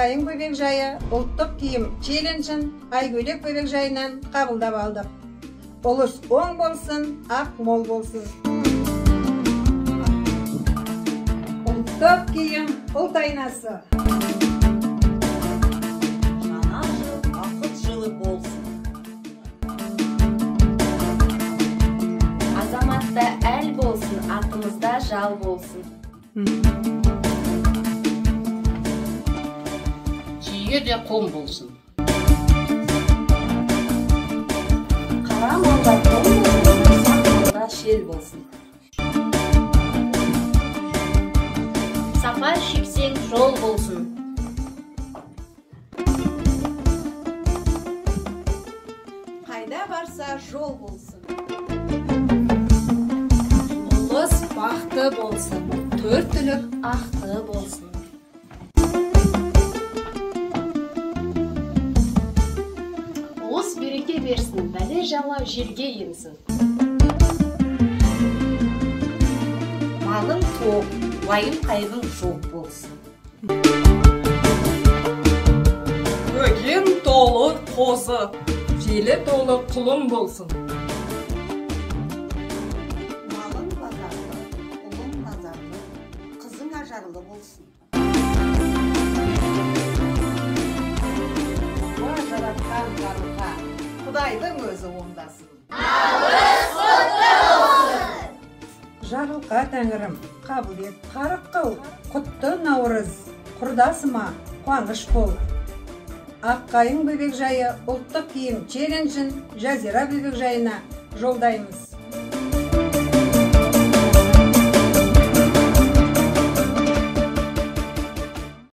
Аққайың бөбекжайы ұлттық киім челленджін Айгөлек бөбекжайынан қабылдап алдық. Ұлыс оң болсын, ақ мол болсын. Ұлттық киім ұлт айнасы. Жаңа жыл бақыт жылы болсын. Азаматта әл болсын, атымызда жал болсын. Түйеге де қом болсын. Қара малда қом болсын, ұсақ малда шел болсын. Сапар шексең жол болсын. Қайда барса жол болсын. Ұлыс бақты болсын, төрт түлік ақты болсын. Ұлыс береке берсін, бәле жала желге енсін. Малың тоқ, уайым қайғың жоқ болсын. Көген толы қозы, желі толы құлын болсын. Малың базарлы, ұлың назарлы, қызың ажарлы болсын. Уа жаратқан жарылға, Құдайдың өзі оңдасын. Жарылқа тәңірім, қабыл ет, қарық қыл, құтты наурыз, құрдасыма қуаныш бол. Аққайың бөбекжайы ұлттық киім челленджін Жазира бөбекжайына жолдаймыз.